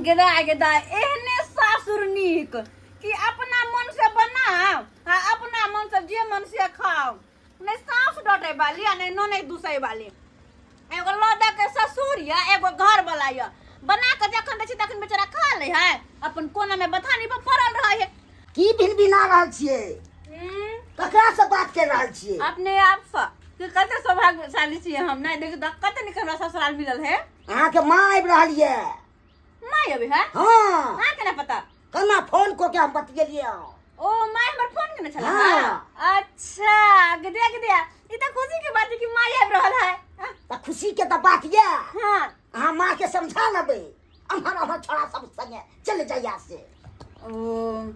गेदाय गेदाय एहने सासुर नीक कि अपना मन से बनाओ आ अपना मन से जे मन से खाओ। नहीं सास डटे वाली आ नहीं ननद दूसै वाली। एगो लौदा के ससुर या एगो घर वाला या बना के जखन दै छी तखन बेचारा खा ले है, अपन कोना में बथानी पर पड़ल रहे है। की भिन भिना रहल छियै? ककरा से बात कर रहल छियै? अपने आप से कि कते सौभाग्यशाली छियै हम। नहीं देख त कते नीक हमरा ससुराल मिलल है। अहाँके माँ आबि रहल ये। माँ अबै है? हाँ। अहाँ केना पता? केना फोन कऽ के हम बतियेलियै हँ। ओ my हमर फोन केने छलै? हाँ। अच्छा गदिया गदिया ई त खुशी के बात है कि माय आबि रहल है। त खुशी के त बात ये। हाँ। अहाँ माँ के समझा लेबै, अम्हर अम्हर छोड़ा सब संगे चल जाइया से। ओ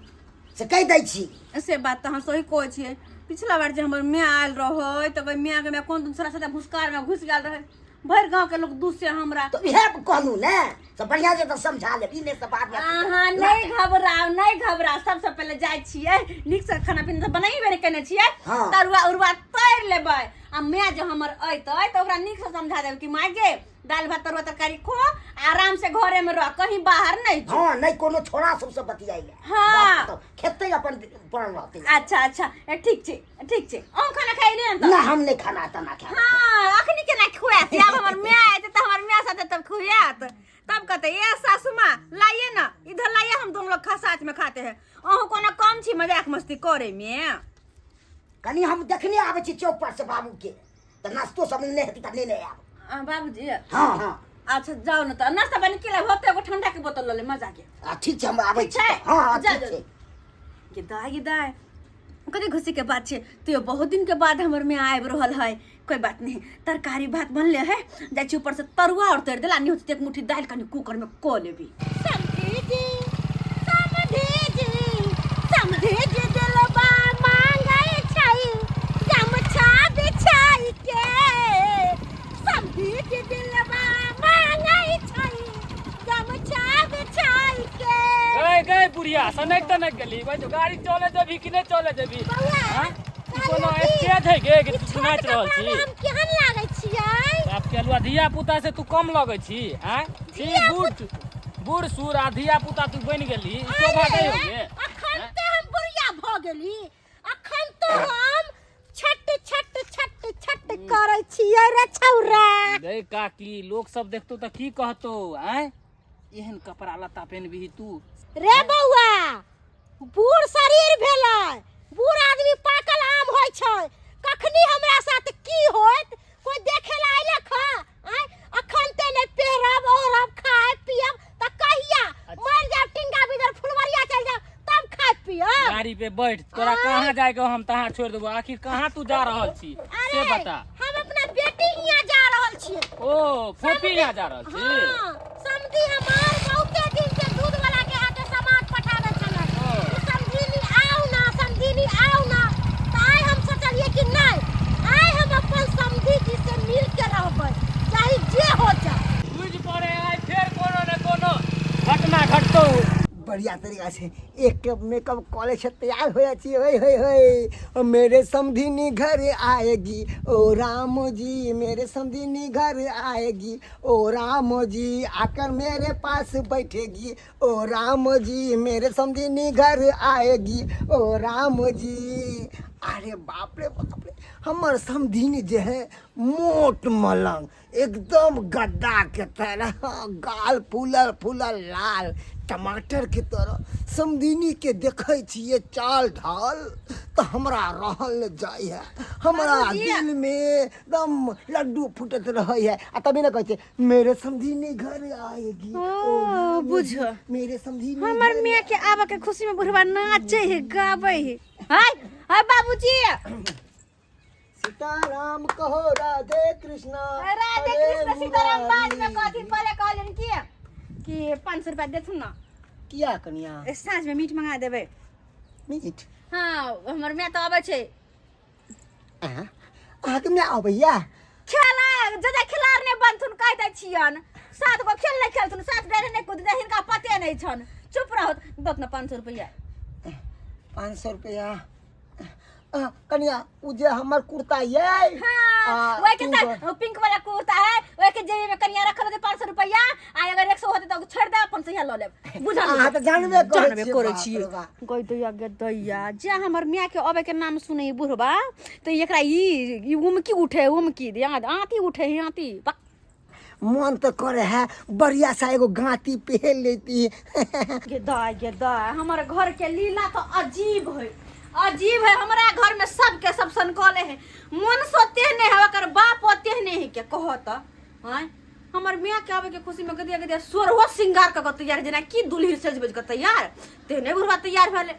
से कहि दै छी। से बात तऽ हम सही कहै छियै। पिछला बार जे हमर माय आयल रहै तऽ ओहि मायके माय कोन दूसरा साथे भुसकार में घुसि गेल रहै, भरि गाँव के लोग दूसे हमरा। तऽ इएह कहलहुँ ने, तऽ बढ़िआँ जे तऽ समझा लेब, ई नहि से बाद में। अहाँ नहीं घबराउ, नहीं घबराउ। सबसे पहिले जाइ छियै नीक से खाना पीना तऽ बनेबे नहि केने छियै। हाँ। तरुआ उरुआ तैर लेबै आ माय जे हमर अयतै तऽ ओकरा नीक से समझा देबै कि माय गे दालि भात तरुआ तरकारी खो, आराम से घरे में रह, कहीं बाहर नहीं जो। हाँ, नहीं कोनो छोड़ा सबसे बतियाई ले। हाँ। बात खत्म। खेतै अपन पड़ल रहतै। अच्छा अच्छा, ए, ठीक छै, ठीक छै। अहूँ खाना खाइ ले ने? ना, हम नहीं खाना तना खाए। हाँ, अखनी केना खुआत? आब हमर माय आयत तऽ हमर माय साथे तब खुआत, तब कहते ए सासू माँ लाइए ना इधर लाइए, हम दोनों लोग खा साथ में खाते हैं। अहूँ कोनो कम छी मजाक मस्ती करे में? कनी हम देखने आबै छी चौक पर से बाबू के, तऽ नाश्तो सब नहि हेतै तऽ नहि आयब। आ, बाबूजी। हाँ हाँ। अच्छा जाओ ना तऽ नाश्ता पानी केला होते, एगो ठंडा के बोतल लऽ ले मजा के। आ ठीक छै, हम आबै ठीक छी। छै? हाँ हाँ जा, ठीक जा। छै। गे दाय गे दाय कते खुशी के बात छै, तैयो बहुत दिन के बाद हमर माय आबि रहल है। कोई बात नहीं, तरकारी भात बनले है, जाइ छी ऊपर से तरुआ और तैर देला, नहीं होते एक मुट्ठी दालि कनि कुकर में कऽ लेबी। समधी जी, समधी जी, समधी जी दिलबा मांगै छै गमछा बिछाई के। समधी जी दिलबा मांगै छै गमछा बिछाई के। गए गए बुढ़िया सनक तनक गेली भाई, तो गाड़ी चले जेबी कि नहीं चले जेबी? बौआ, हाँ? ई कोनो कहलियौ कि स्टेज है गे कि ई तू छोट नाचि रहल कपड़ा छी? में हम केहन लागै छियै? बाप के अलुआ, धिया पुता से तू कम लगै छी? आँय छी बूढ़ बूढ़ सूर आ धिया पुता तू बनि गेली, ई शोभा अरे, दै हो गे? अखन ते हम बुढ़िया भऽ गेली, अखन तो हम छट छट छट छट करै छियै रे छौरा। गै काकी, लोक सब देखतो तऽ की कहतो? आँय एहन कपड़ा लत्ता पेनबिही तू? रे बौआ, बूढ़ शरीर भेलै, बूढ़ आदमी पाकल आम होइ छै, कखनी हमरा साथ की होत कोई देखे ला अयलक हँ? आँय, अखन ते नहि पहिरब ओढ़ब खायब पियब तऽ कहिया मरि जायब, टिंगा बिदर फुलवरिया चलि जायब तब खायब पियब? गाड़ी पे बैठ, तोरा कहाँ जाए के हो, हम तहाँ छोड़ देबो। आखिर कहाँ तू जा रहल छी से अरे बता। हम अपना बेटी हियाँ जा रहल छियै। ओ फोपी यहाँ जा रहल छी? हाँ, समधी हमार बहुते दिन से दूध वाला के हाथे सामान पठाबै छलै कि समधिनी आउ ना, समधिनी आउ ना, तऽ आइ हम सोचलियै कि नहि, आइ हम अपन समधी जी से मिल के रहबै, चाहे जे हो जाए। बुझि पड़े आइ फेर कोनो ने कोनो घटना घटतौ। बढ़िया तरीका से एक कप मेकअप कॉलेज से तैयार हो जाती है। होय होय होय, मेरे समधिनी घर आएगी, ओ राम जी मेरे समधिनी घर आएगी, ओ राम जी आकर मेरे पास बैठेगी, ओ राम जी मेरे समधिनी घर आएगी, ओ राम जी। अरे बाप रे बाप रे, हमर समधिनी जे है मोट मलंग एकदम गद्दा के तरह, गाल फूलल फूलल लाल टमाटर के तरह। समधिनी के देखै छियै चाल ढाल तऽ हमरा रहल नहि जाइ है, हमरा बाबूजी। दिल में एकदम लड्डू फूटत रहै है। आ तभी ने कहै छै मेरे समधिनी घर आएगी, ओ, ओ राम बुझ। जी, मेरे समधिनी हमर घर माय के आबऽ के खुशी में बुढ़वा नाचे है गाबै है। हाय हाय बाबूजी। सीताराम कहो राधे कृष्णा। राधे हरे कृष्ण सीताराम बाद में मुरारी। कहथिन, पहले कहलियन कि 500 रुपया देथुन ना। किया कनिया? ए, साँझ में मीट मंगा देबै। मीट? हाँ, हमर माय तऽ अबै छै। आँ? अहाँके माय अबैया? खेला जदा खिलाड़ नहि बनथुन कहि दै छियन, 7 गो खेल नहि खेलथुन, 7 बेर नहि कूद, हिनका पते नहि छन। चुप रहत, दत ना 500 रुपया। 500 रुपया? कनिया उ जे हमर कुर्ता ये हाँ, वही के त पिंक वाला कुर्ता है, वही के जेबी में कनिया रखल होते 500 रुपया, आ अगर 100 होते तो छोड़ दे, अपन से यहाँ ल लेब। बुझल? अहाँ तऽ जानबे करै जानबे छियै, करै बाप छियै। रे बाप। गई दैया गे दैया, जे हमर मियाँ के अबे के नाम सुने बुढ़बा तो एकरा ई ई उमकी उठे, उमकी आती उठे ही आती। बक। मन तो करे है बढ़िया सा एगो गांती पहन लेती। गे दाय गे दाय, हमर घर के लीला तो अजीब है, अजीब है। हमरा घर में सब के सब सनकले है, मन सोते नहीं है, ओकर बाप ओते नहीं है के कहो तो। आय हमर मियाँ के आवे के खुशी में गदिया गदिया सोरहो श्रृंगार क के तैयार, जेना की दुल्ही सज बज के तैयार तेहने बुढ़वा तैयार भेले।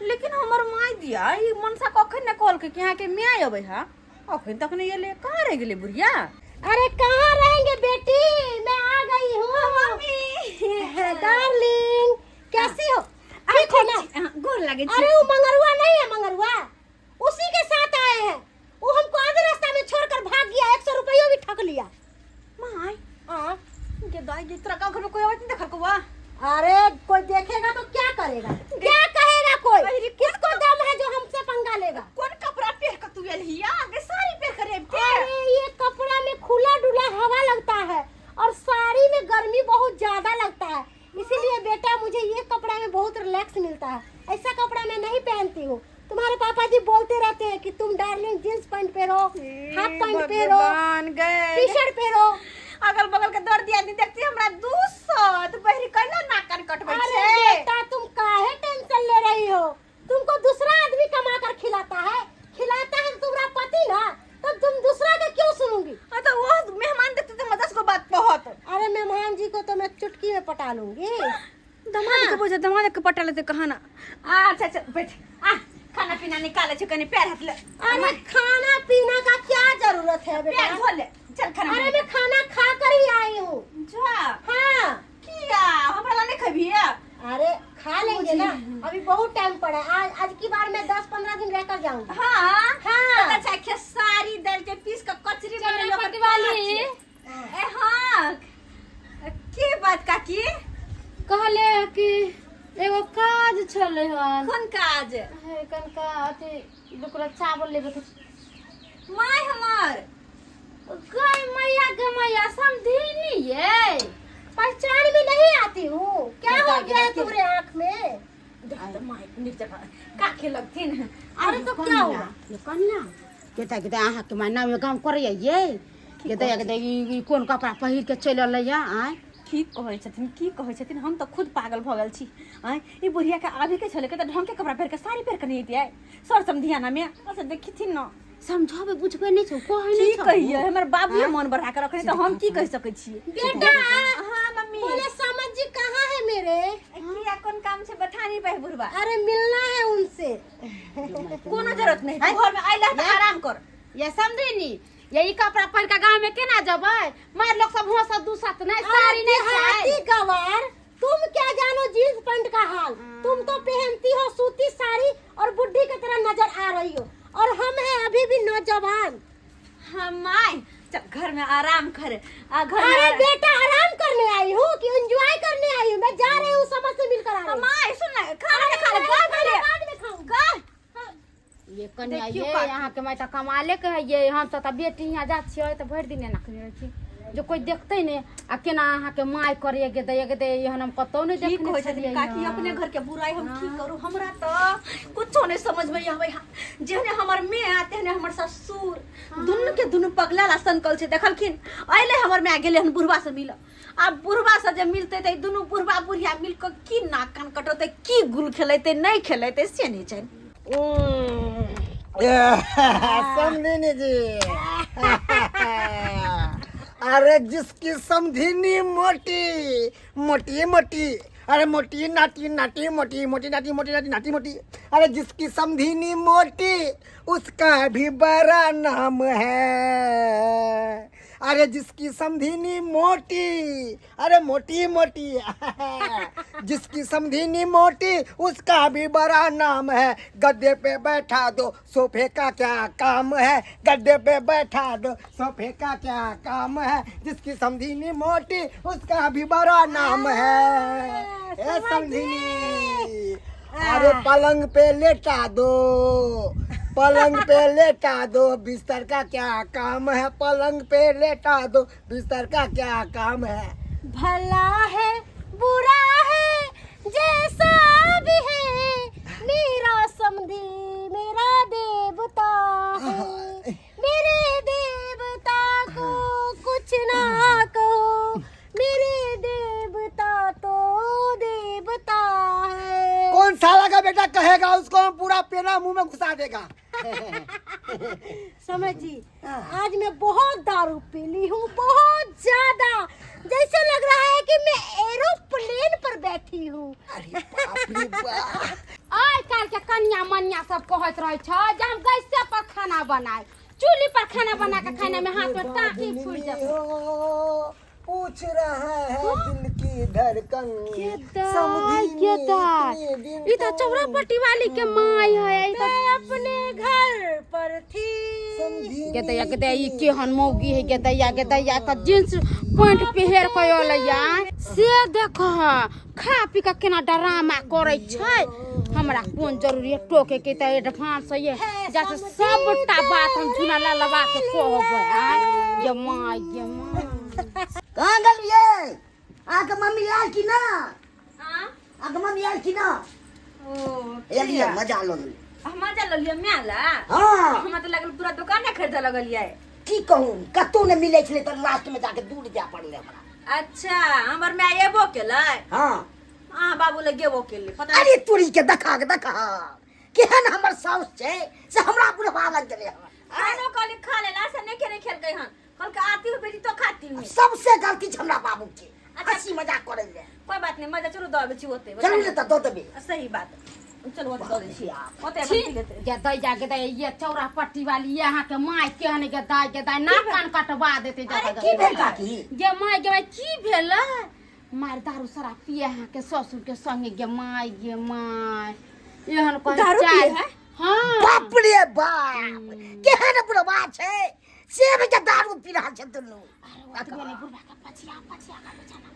लेकिन हमर माय दिया ई मनसा कखन ने कहलकै कि अहाँ के मियाँ अबै है, अखन तक नहीं एले, कहाँ रह गेलै बुढ़िया? अरे कहाँ रहेंगे बेटी, मैं आ गई हूँ। मम्मी डार्लिंग कैसी हो? ठीक हो ना? हाँ, गोर लगे छी। अरे वो मंगरुआ नहीं है, मंगरुआ उसी के साथ आए हैं। वो हमको आधे रास्ता में छोड़कर भाग गया, 100 रुपये भी ठग लिया। My गे दाई गे, तोरा गाँव घर में कोई आवत नहीं देखल को? अरे कोई देखेगा तो क्या करेगा, क्या कहेगा कोई? किसको दम है जो हमसे पंगा लेगा? कौन कपड़ा पहन के तू एलहिया? आगे साड़ी पहन कर अबते। अरे ये कपड़ा में खुला डुला हवा लगता है और साड़ी में गर्मी बहुत ज्यादा लगता है, इसीलिए बेटा मुझे ये कपड़ा में बहुत रिलैक्स मिलता है। ऐसा कपड़ा मैं नहीं पहनती हूँ। तुम्हारे पापा जी बोलते रहते हैं कि तुम डार्लिंग जींस पैंट पहनो, हाफ पैंट पहनो, भगवान गए, टी शर्ट पहनो। अगल बगल के दर्द आदमी देखती हमरा 200 तो बहरी कैला नाक कान कटबै अरे छै। बेटा तुम काहे टेंशन ले रही हो? तुमको दूसरा आदमी कमा कर खिलाता है, खिलाता है तुम्हारा पति ना, तब तुम दूसरा का क्यों सुनूंगी? हाँ तो वो मेहमान देखते तो 10 गो बात कहत। अरे मेहमान जी को तो मैं चुटकी में पटा लूंगी। दमाद के बुझे, दमाद के पटा लेते कहा ना। अच्छा अच्छा बैठ, आ खाना पीना निकाले छे, कनी पैर हाथ ले। अरे खाना पीना का क्या जरूरत है बेटा? पैर धो ले, चल खाना। अरे मैं खाना खा कर ही आई हूँ। जा। हाँ। किया हमरा ला नहीं खेबी? अरे खा लेंगे ना, अभी बहुत टाइम पड़ा है। आज आज की बार मैं 10-15 दिन रहकर जाऊंगी। हाँ हाँ। अच्छा खेसारी दाल के पीस के कचरी बनेलो पट्टी वाली। ए हाँ, के बात काकी? कहले कि एगो काज छलै हन। कोन काज? हे कनका अथी दुकरा चावल लेबे के। My हमर गय मैया गे मैया, समधिनी ये पहचान में नहीं आती हूँ क्या? हो गया है तुम्हारे आँख में? My नीक जकाँ काखे लगथिन। अरे तो क्या हुआ? ये कन्या केता केता अहाँके माय नामे गाम करैया ये केता केता ई कोन कपड़ा पहिर के चलि अयलैया आँय? की कहै छथिन, की कहै छथिन, हम तऽ खुद पागल भऽ गेल छी। आँय ई बुढ़िया के आबे के छलै के तऽ ढंग के कपड़ा पहिर के साड़ी पहिर के नहि अइतियै सर समधियाना में? अच्छा देखथिन न। समझाबै बुझबै नहि छौ, कहै की नहि छौ। कहियै, हमर बाबूए मन बढ़ा के रखने तऽ हम की कहि सकै छियै? बेटा। हाँ मम्मी। बोले समझ जी कहाँ है मेरे? किया, कोन काम छै? बथानी पे बुढ़बा। अरे मिलना है उनसे। कोनो जरूरत नहीं, तू घर में अइला तऽ आराम कर। ये समधिनी ये ई कपड़ा पहिर के गाँव में केना जेबै? मार लोग सब हुआ सब दूसत नहि साड़ी अरे नहि देहाती छै। गवार, तुम क्या जानो जींस पैंट का हाल? तुम तो पहनती हो सूती साड़ी और बुढ़ी की तरह नजर आ रही हो, और हम हैं अभी भी नौजवान। हाँ my, चल घर में आराम कर आ घर में। अरे बेटा आराम करने आई हूँ कि एंजॉय करने आई हूँ? मैं जा रही हूँ, समझ से मिलकर आ रही हाँ हूँ। My सुन ना, खाना अरे खा ले नहीं, गाय खाना पहिले। बाद में खाऊंगी। गाय ये कन्या देखियौ ये काकी। अहाँके माय तऽ कमाले के है ये। हम सब तऽ बेटी यहाँ जा छियै तऽ भरि दिन एना करै रहै छी जे कोइ देखतै नहि आ केना अहाँके माय करैया गे दैया गे दैया, एहन हम कतौ नहि की देखने कहै छथिन छलियै काकी हन। अपने घर के बुराई हम की करू? हमरा तऽ कुछो नहीं समझ में आबै है। जेहने हमर माय तेहने हमर ससुर, दुनू के दुनू पगला ला सनकल छै। देखलखिन अइले हमर माय गेलै हन बुढ़वा से मिल, आ बुढ़वा से जे मिलतै तऽ ई दुनू बुढ़वा बुढ़िया मिल कऽ की नाक कान कटौतै, की गुल खेलेतै नहि खेलेतै से नहि जानि। समधिनी जी, अरे जिसकी समधिनी मोटी मोटी मोटी, अरे मोटी नाटी नाटी मोटी मोटी नाटी मोटी नाटी नाटी मोटी, अरे जिसकी समधिनी मोटी उसका भी बड़ा नाम है। अरे जिसकी समधिनी मोटी, अरे मोटी मोटी, जिसकी समधिनी मोटी उसका भी बड़ा नाम है। गद्दे पे बैठा दो सोफे का क्या काम है, गद्दे पे बैठा दो सोफे का क्या काम है। जिसकी समधिनी मोटी उसका भी बड़ा नाम है। ए समधिनी, अरे पलंग पे लेटा दो, पलंग पे लेटा दो, बिस्तर का क्या काम है, पलंग पे लेटा दो, बिस्तर का क्या काम है। भला है बुरा है जैसा भी है, मेरा समधी मेरा देवता है, मेरे देवता को कुछ ना कहो, मेरे देवता तो देवता है। कौन साला का बेटा कहेगा उसको हम पूरा पेड़ा मुंह में घुसा देगा। समझ जी, आज मैं बहुत दारू पी ली हूँ, बहुत ज्यादा, जैसे लग रहा है कि मैं एरोप्लेन पर बैठी हूँ। अरे बाप रे बाप। आइ काल्हि के कनिया मनिया सब कहैत रहै छै जे हम गैसे पर खाना बनाए, चूल्ही पर खाना बना के खाने में हाथ में टाँकी फूटि जेतै। हो, पूछ रहा है दिल की धड़कन, के दाइ, के दाइ। इतने दिन ई तऽ चौरा पट्टी वाली के माय है। ई तऽ मैं अपने घर पर थी। समधिनी गे दैया गे दैया, ई केहन मौगी है गे दैया गे दैया, तऽ जींस पैंट पहिर के अयलैया से देख, खा पी के केना डरामा करै छै। हमरा कोन जरूरी है टोके के, तऽ एडवांस ये जैसे सबटा बात हम झुना ललवा के कहबै। आँय गे माय गे माय। कहाँ गेलियै? अहाँके मम्मी आयल कि ना? अहाँके मम्मी आयल कि ना? ओ एलियै, मजा लऽ लेलियै। मजा लऽ लिअ माय ला। हँ। हमरा तऽ लागल पूरा दुकाने खरीदऽ लगलियै। की कहू, कतहु नहि मिलै छलै तऽ लास्ट में जाके दूर जाय पड़लै हमरा। अच्छा, हमर माय एबो केलै? हँ। अहाँ बाबू लग गेबो केलै पता। अरे तोरी के, देखा के देखा, केहन हमर साउस छै से हमरा बुढ़वा लग गेलै हन। खानो कहली खा लेला से नहि खेने खेलकै हन, कहलकै आती हूँ बेटी तो खाती हूँ। सबसे गलती छै हमरा बाबू के। अच्छा। हंसी मजाक करै ले। कोई बात नहीं, मजा चलू दऽ अबै छी ओते। चलू ने तऽ दऽ देबै। सही बात, चलू ओते दऽ दै छी, ओते छी अपन पी लेतै। गे दैया गे दैया, ये चौरा पट्टी वाली ये अहाँके माय केहन गे दाइ गे दाइ, नाक कान कटवा देतै। अरे की भेल काकी? गे माय गे माय, की भेलै? मार दारू शराब पिए अहाँके ससुर के संगे गे माय गे माय, एहन कहीं दारू चाय पिए है? हाँ। बाप रे बाप, केहन बुढ़वा छै से भी दारू पी रहल छै दुनू। ओतबे नहि, बुढ़बा के पछिया पछिया के बेचारा।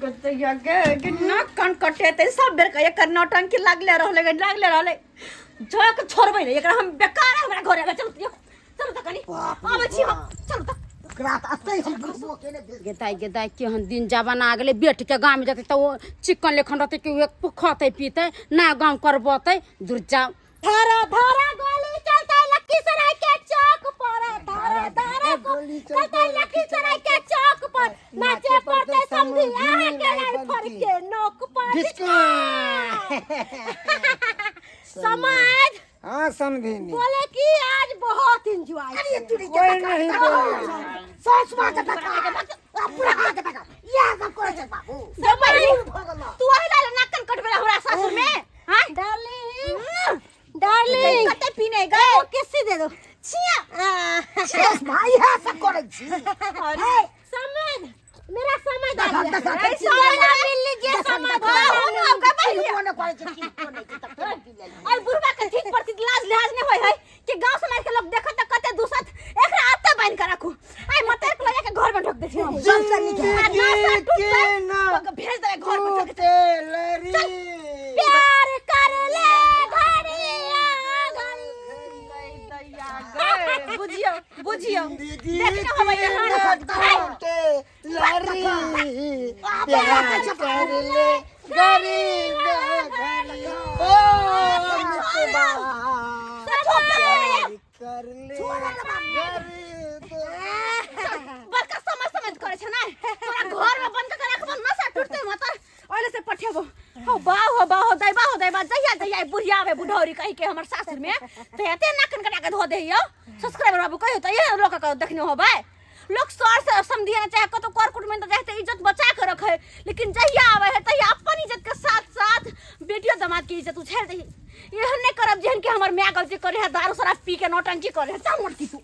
गतैया गे गे, नाक कान कटेतै सब बेर के एकर नौटंकी लागले रहलै गे, लागले रहलै। झोक छोड़बै ने एकरा हम, बेकार है हमरा घरे। चलू चलू तऽ कनि बाप रे आबै छी हम। बाप। चलू तऽ। ओकरा तऽ एतै हम बुझबो के नहि भेल। गे दाइ गे दाइ, केहन दिन जमाना आ गेलै। बेटीके गाममे जेतै तऽ ओ चिकन लेखन रहतै कि ओ खतै पीतै ना गाँव करबतै दूर जाउ। धारा धारा गोली चलता लखीसराय के चौक पर, धारा धारा गोली चलता लखीसराय के चौक पर, नाचे पड़ते समझी अहाँ के राइफल के नोक पर। समाज। हाँ समधिनी। बोले कि आज बहुत एंजॉय। अरे तुरी के कोई देखा, नहीं बोला। सासु माँ के देखा, आ बुढ़ा के देखा, इएह सब करै छै बाबू। गे भऽ गेल। तू ओहि लाले नाक कान कटबै हमरा सासुर में? हाँ डार्लिंग डार्लिंग, कते पीने गए? ओ किस्सी दे दो। छिया। सासु माँ इएह सब करै छी। समझ मेरा समझ आ देखा, गया। देखा, ए, देखा, समझ आ मिल लीजिए समझ। चिन्हबो नहि करै छै, चिन्हबो नहि छै, तब केना पी लेलियै? और बुढ़वा के ठीक प्रति लाज लिहाज नहीं होय है कि गांव समाज के लोग देखत त कते दूसत। एकरा आते बांध के राखू, आई मते के लजा के घर में ढोक दे छी हम। सबसँ नीक है। आ नासा टूटतै के ना तो भेज देबै घर पर चल के। टूटे लरी। प्यार कर ले घड़िया घड़ी। गए, बुझियो बुझियो। जिंदगी देखने होबै के यहाँ ना टूटे लरी, प्यार कर ले गरीब घरी, ओ मितवा, प्यार कर ले गरीब। बड़का समझ समझ करे छै ना, तोरा घर में बंद कर राखबो, नशा टूटते मत ओले से पठेबो। हो बा हो बा हो दैबा हो दैबा, जहिया जहिया बुढ़िया आवे बुढ़ौरी कहि के हमर सासुर में त एते नाकन कटा के धो देहियो। सब्सक्राइबर बाबू कहियो त ये लोक के देखने होबै। लोग सर से समझिए ना, चाहे कतो कर कुट में तो चाहे इज्जत बचा के रखे, लेकिन जहिया आवे है तहिया अपन इज्जत के साथ साथ बेटियों दामाद की इज्जत उछाल दही। एहन नहीं करब जेहन के हमर माय गलती करे है, दारू शराब पी के नौटंकी करे है। चल मोटकी तू।